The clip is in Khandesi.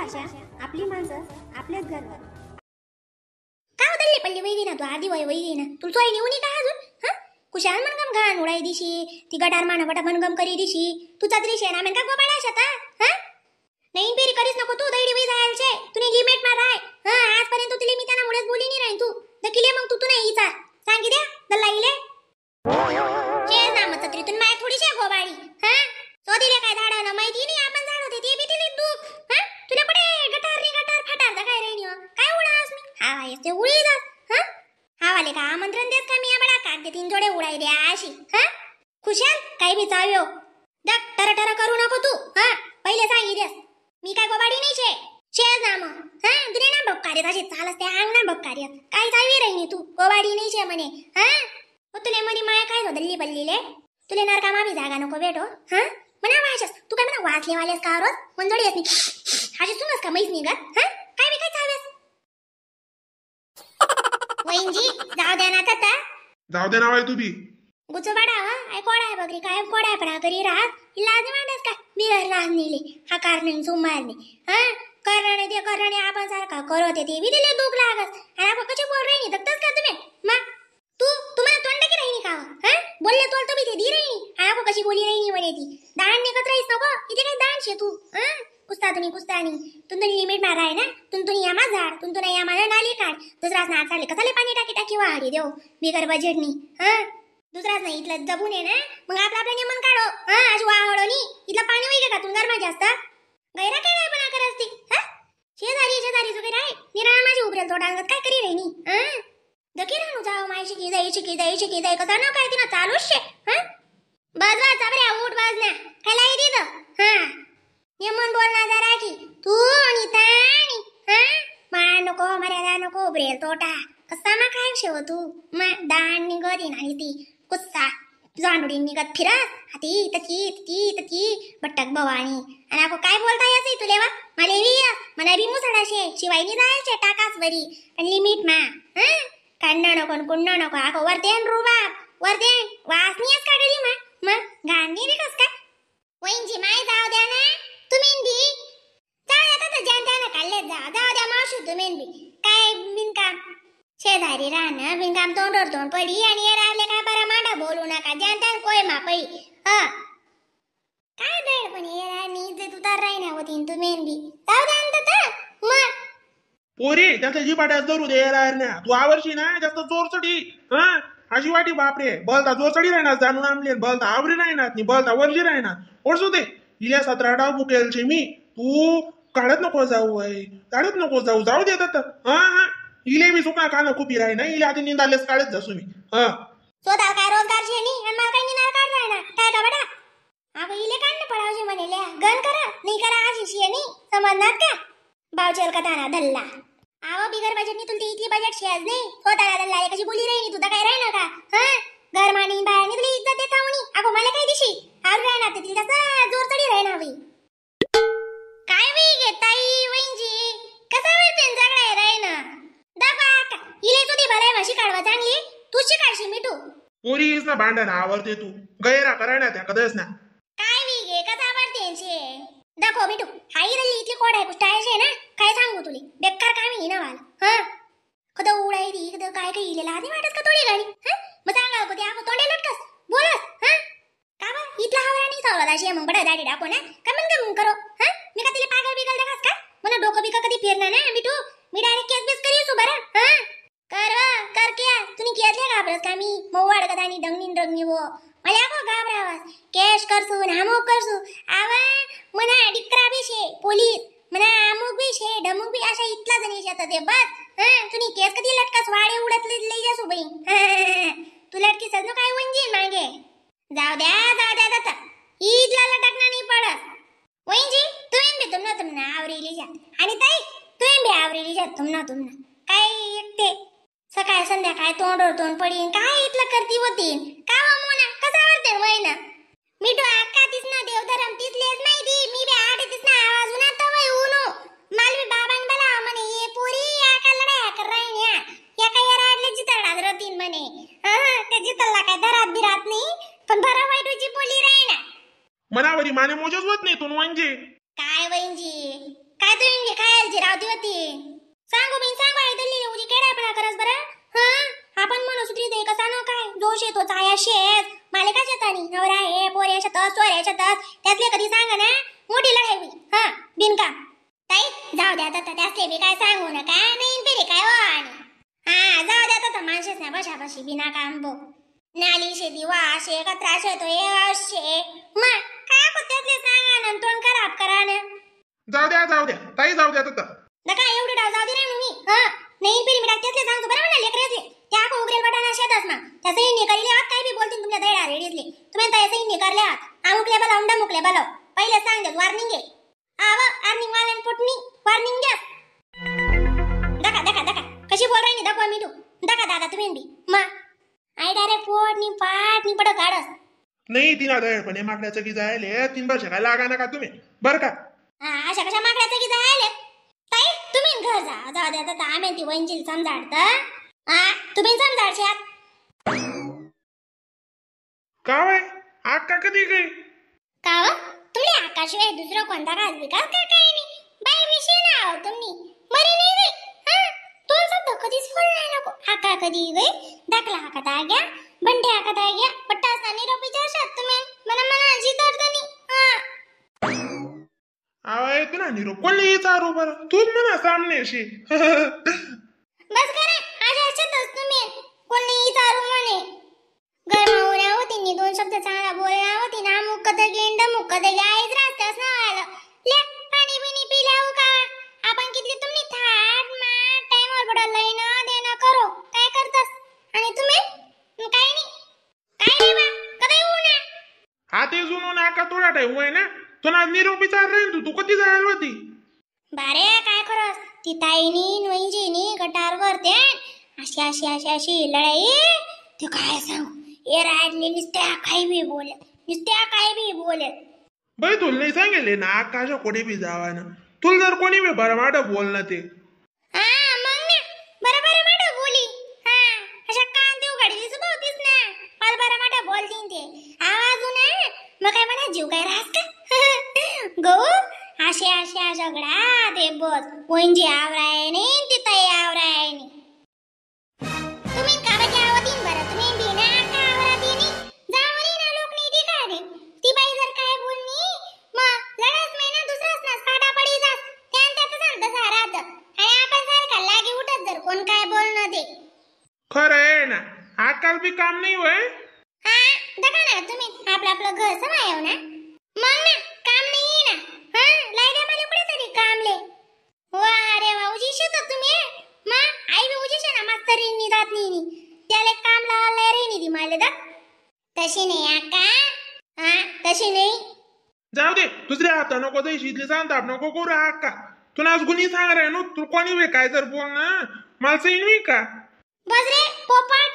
भाषा, आपली माणसं, आपलेच घरवर. का बदलले पल्ली वैगी ना तू आधी वय वैगी ना तुला सोय नेऊ का अजून? हा कुशाल मनगम घाण उडाई दिशी ती गटार माना बटा मनगम करी दिशी तू चादरी शे ना मन का गोबाडा शता. हा नाही पेरी करीस नको तू दैडी वय जायला छे तुने लिमिट मार आहे. हा आजपर्यंत तुले मी त्यांना मुळेच बोली नाही राहीन तू दकिले मग तू तू नाही इचार सांगी द्या दल्ला इले छे ना मग तरी माय थोडी शे गोबाडी. हा सो दिले काय झाड ना माहिती नाही आपण झाड होते ते बी दिले दुख. हा तुला कुठे गटार नी गटार फाटार दा काय राहिनी काय उडास मी हा वायस ते उडी जा. हा हा वाले का आमंत्रण देत का मी बडा कागदे तीन जोडे उडाई द्या अशी. हा खुशाल काही बी चाव्यो दक टर टर करू नको तू. हा पहिले सांगी देस मी काय गोबाडी नाही शे शे ना मग. हा तुने ना बक्कारे अशी चालस ते अंग ना बक्कारे काय चावी राहिनी तू गोबाडी नाही शे म्हणे. हा तुले मनी माय काय बदलली बल्लीले तुले नरकामा बी जागा नको भेटो. हा म्हणा वाचस तू काय म्हणा वाचले वालेस का रोज मंजोडी असनी हाशी सुनस का मैस निघत. हा काय बी काय चावेस वहिंजी जाऊ द्या ना आता जाऊ दे ना बाई तू बी गुचोबाडा हा I कोडा आहे बकरी काय कोडा आहे पडा करी राहत लाज मांडस का मी लाज नेले हा कारण सुमारने. हा करणे ते करणे आपण सारखा करत ते बी दिले दुख लागस आणि आपण कसे बोल राहिनी दत्तच का तुम्ही मा तू तुम्हाला तोंड की राहिनी का? हा बोलले तोल तो बी ते दी राहिनी हा आपण कशी बोली राहिनी म्हणे ती दाण निघत राहीस नको इथे काय दाण शे तू. हा कुस्ता तुम्ही कुस्ता आणि तुमतुनी लिमिट मारा आहे ना तुमतुनी यामा झाड तुमतुनी यामा नाली काढ दुसराच ना चालले कसाले पाणी टाकी टाकी वाढी देऊ बिगर बजेटनी. हा दुसराच नाही इथलं जबून आहे ना मग आपलं आपलं नियमन काढो. हा अशी वाहडो नी इथलं पाणी होई का तुम घरमा जास्त गैरा काय पण करत ती. हा शेजारी शेजारी जो काय निरा माझी उभरेल तो डांगत काय करी राहिनी. हा दकी राहू जाऊ माय शिकी जाई शिकी जाई शिकी जाई कसा ना काय तिना चालूच शे. हा बाजवा चाबऱ्या उठ बाजना काय लाई दिद. हा नियमन बोलना जरा की तू आणि ताणी. हा मा नको मर्यादा नको उभरेल तोटा कसा मा काय शेव तू मा दाण निघत आणि ती कुस्सा जांडुडी निघत फिरत हाती तकी ती तकी बट्टक भवानी आणि आपण काय बोलता येते तुले वा मला बी मला बी मुसळाशे शिवायनी जायचे टाकाच बरी पण लिमिट मा. हा काढणं नको कुणणं नको आको वरतेन रुबाब वरतेन वासनीच का गेली मा मग घाण नाही कस का वहिंजी माय जाऊ द्या ना तुम्ही बी जाऊ द्या तर ज्या त्यानं काढले जा जाऊ द्या मावशी तुम्ही बी काय बिनकाम शेजारी राहणं बिनकाम तोंडवर तोंड पडी आणि हे राहिले काय बरं मांडा बोलू नका ज्या त्यानं कोय मा पडी. हा काय दळ पण हे राहणी इज्जत उतार राहिना होती तुम्ही बी जाऊ द्या ना तर मग पोरी त्याच्या जिबाट्यात धरू दे ना तू आवरशी ना जास्त जोर चढी. हा अशी वाटी बापरे बलता जोर चढी राहणार जाणून आमले बलता आवरी राहणार नी बलता वरजी राहणार ओळसू दे इल्या 17 डाव बुकेल छे मी तू काढत नको जाऊ वय काढत नको जाऊ जाऊ दे तर. हा हा इले बी सुका कान खुपी राही ना इले आधी निंदालेच काढत जासू मी. हा स्वतः काय रोजगार छे नी आणि मला काय निंदाल काढ राहणार काय का बडा अगं इले काढ पडावशे म्हणे ल्या गण करा नाही करा अशी शे नी समजणार का बावचेल का ताना धल्ला आवा बिगर बजेट नी तुला इतली बजेट शेज नाही स्वतःला धल्ला कशी बोली राहिनी तुझा काय राहिना का? हा घर मानी बाहेर नी तुला इज्जत देता उनी अगो मला काय दिशी आरू राहणार ते तिला तसा जोर चढी राहणार बाई काय बाई गे ताई वहिंजी कसा वेळ झगडा राहिना दाबा का इले तुझी भलाय माशी काढवा चांगली तू शिकायशी मिठू पोरीस ना भांडण आवडते तू गैरा करायना त्या कदस ना काय we गे कसा आवडते शे दाखव मिठू हाई रली इतली कोड आहे कुष्ट आहे ना काय सांगू तुले बेकार काम ही ना वाल. हा कद उडाई दी कद काय काय इलेला आधी वाटत का तोडी गाडी. हा मग सांगा को ते आको तोंडे लटकस बोलस. हा का बा इतला हावरा नाही सावला अशी मग बडा दाढी टाको ना का मग मग करो. हा मी का तिले पागल बिगल देखास का मला डोकं बिका कधी फिरणार ना मिठू मी डायरेक्ट केस बेस करी सु बरं. हा कर वा कर क्या तुम्ही केसले घाबरस का मी मग वाडगत आणि दंगनीन रंगनी वो मला को घाबरावास केस करसू नामूक करसू आवा मना डिकरा बी शे पोलीस मना अमुक बी शे ढमुक बी अशा इतला जणी शेतात ते बस. हा तुम्ही केस कधी लटकास वाडे उडत लई जासू बाई. तू लटकी सजनो काय वंजीन मागे जाऊ द्या जाऊ द्या जाता इतला लटकना नाही पडत वंजी तुम्ही बी तुमना तुमना आवरीली जा आणि ताई तुम्ही बी आवरीली जा तुमना तुमना काय एकटे सकाळ संध्याकाळ तोंडवर तोंड पडीन काय इतलं करती होती का वा मोना कसा वरते वयना मिठू अक्का तीच ना देवधरम तिथलेच माहिती मी बी आठ तीच ना आवाज उना तवय उनो माल बी बाबांग बला म्हणे ये पोरी या का लढाया कर राहीन या या काय या राडले जितरडात राहतीन म्हणे. हा ते जितरला काय धरात बिरात नाही पण बरं वाईट बोली राहीना मनावरी माने मोजच होत नाही तू वंजी काय वंजी काय तुम्ही खायला जिरावती होती सांगू बिन सांगू आई दिल्ली उजी केडापणा करस बरं. हा आपण म्हणू सुत्री दे कसा न काय जो शेतो चाया शेत मालिका शेतानी नवरा हे पोरे शेतस चोऱ्या शेतस त्यातले कधी सांगा ना मोठी लढाई होई. हा बिनकाम ताई जाऊ द्या आता त्यासले बी काय सांगू नका नाही पेरे काय हो आणि हा जाऊ द्या आता माणसेच ना बशा बशी बिना काम बो नाली शेती वा शे कचरा शेतो हे शे मग काय त्यातले सांगा ना तोंड खराब करा ना. जाऊ द्या जाऊ द्या ताई जाऊ द्या आता नका एवढं डाव जाऊ दे ना मी. हा नाही पेरी मी त्यातले सांगतो बरं म्हणा लेकरेसले त्या आखो उघडेल बटाणा शेतच ना त्या सही करीले आहात काय बी बोलतील तुमच्या दैडा रेडीजले तुम्ही त्या सही करले आहात आमुकले बलाव डमुकले बलाव पहिले सांग दे वॉर्निंग आहे आव अर्निंग वाल्यान पुटनी वॉर्निंग द्या. दका दका दका कशी बोल राहिली दाखवा मी तू दका दादा तुम्ही बी मा आई डायरेक्ट पोटनी पाटनी पड काढस नाही तिना दळपणे माकड्याचं की जायले 3 वर्ष काय लागा नका तुम्ही बरं का. हा अशा कशा माकड्याचं की जायले ताई तुम्ही घर जा जाऊ द्या आता आम्ही ती वंजील समजाडत हा तुम्ही समजाडशात का वय आक्का कधी गई का हो तुम्ही आकाशिवाय दुसरं कोणता खास विकास का काही नाही बाई विषय ना आहो तुम्ही मरी नाही बाई. हा दोन शब्द कधीच बोलणार नको आका कधी गई दाखला हाकत आ गया बंडे हाकत आ गया पट्टा असताना निरोपी जाशात तुम्ही मला मना अशी दर्दनी. हा आवाय तुला निरोप कोणले विचारू बरं तूच म्हणा सामनेशी. बस करा आज अशातच तुम्ही कोणी विचारू म्हणे गरमावऱ्या होती दोन शब्द चांगला बोलणार होती ना मुक्क तर गेंड मुक्क तर आईच राहत्यास ना आलं ले पाणी बिणी पिल्या हो का आपण किती तुम्ही थाट माट टाइमवर पडलं ना देणं करो काय करतास आणि तुम्ही काही नाही काय नाही बा कधी येऊ ना. हा ते जुनू नाका थोडा टाइम होय ना तुला निरोप विचार राहील तू तू कधी जायला होती बारे काय खरंच ती ताईनी वैंजीनी गटार वरते अशी अशी अशी अशी लढाई ते काय सांगू ए राजले नुसत्या काही बी बोल नुसत्या काही बी बोल. बाई तुला नाही सांगेल ना आकाशा कोणी बी जावा ना तुला जर कोणी बी बरं माट बोल ना ते. हा मग ना बरं बरं माट बोली हा अशा कान देऊ गाडी दिसत होतीस ना पाल बरं माट बोलतीन ते आवाज ना मग काय म्हणा जीव काय राहस का गो असे असे झगडा ते बस वंजी आवराय नाही ती ताई आवराय नाही तुम्ही का बी आवतीन बरं तुम्ही बी ना का आवराती नाही जावरी ना लोक नाही ती का ती बाई जर काय बोलनी मग लढाच नाही ना दुसराच ना फाटा पडी जास त्यान त्याचं सांगतं सारात आणि आपण सारखा लागे उठत जर कोण काय बोलणं ते खरं आहे ना आकाल बी काम नाही होय. हा दका ना तुम्ही आपलं आपलं घर समायव ना मग ना काम नाही ना. हा लाय मला कुठे तरी काम ले वा अरे वा उजी शेतात तुम्ही मा आई बी उजी ना मास्तरींनी जात नाही त्याला काम लावायला रे नी ती मला दा तशी नाही आका. हा तशी नाही जाऊ दे दुसऱ्या हाता नको जायची इथली सांगता नको करू आका तुला आज गुन्ही सांग रे नो तू कोणी वे काय जर बोल ना मला सही नाही का बस रे पोपट